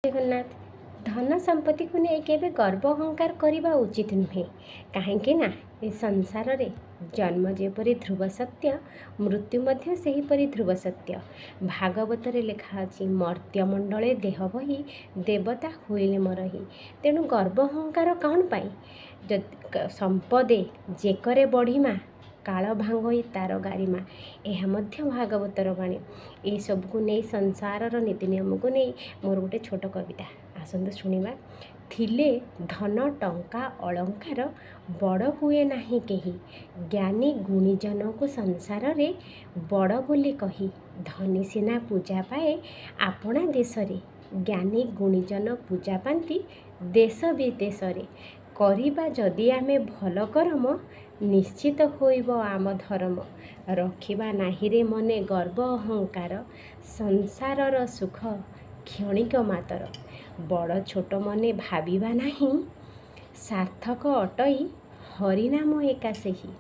ଜଗନ୍ନାଥ। ଧନ ସମ୍ପତ୍ତିକୁ ନେଇ କେବେ ଗର୍ବ ଅହଙ୍କାର କରିବା ଉଚିତ ନୁହେଁ, କାହିଁକି ନା ଏ ସଂସାରରେ ଜନ୍ମ ଯେପରି ଧ୍ରୁବ ସତ୍ୟ, ମୃତ୍ୟୁ ମଧ୍ୟ ସେହିପରି ଧ୍ରୁବ ସତ୍ୟ। ଭାଗବତରେ ଲେଖା ଅଛି, ମର୍ତ୍ତ୍ୟମଣ୍ଡଳେ ଦେହ ବହି ଦେବତା ହୋଇଲେ ମରହି। ତେଣୁ ଗର୍ବ ଅହଙ୍କାର କ'ଣ ପାଇଁ? ଯଦି ସମ୍ପଦେ ଯେକରେ ବଢ଼ିମା, କାଳ ଭାଙ୍ଗଇ ତାର ଗାରିମା। ଏହା ମଧ୍ୟ ଭାଗବତର ବାଣୀ। ଏଇସବୁକୁ ନେଇ, ସଂସାରର ନୀତି ନିୟମକୁ ନେଇ ମୋର ଗୋଟେ ଛୋଟ କବିତା, ଆସନ୍ତୁ ଶୁଣିବା। ଥିଲେ ଧନ ଟଙ୍କା ଅଳଙ୍କାର ବଡ଼ ହୁଏ ନାହିଁ କେହି, ଜ୍ଞାନୀ ଗୁଣୀଜନକୁ ସଂସାରରେ ବଡ଼ ବୋଲି କହି। ଧନୀ ସିନା ପୂଜା ପାଏ ଆପଣା ଦେଶରେ, ଜ୍ଞାନୀ ଗୁଣୀଜନ ପୂଜା ପାନ୍ତି ଦେଶ ବିଦେଶରେ। କରିବା ଯଦି ଆମେ ଭଲ କରମ, ନିଶ୍ଚିତ ହୋଇବ ଆମ ଧରମ। ରଖିବା ନାହିଁରେ ମନେ ଗର୍ବ ଅହଙ୍କାର, ସଂସାରର ସୁଖ କ୍ଷଣିକ ମାତର। ବଡ଼ ଛୋଟ ମନେ ଭାବିବା ନାହିଁ, ସାର୍ଥକ ଅଟଇ ହରିନାମ ଏକା ସେହି।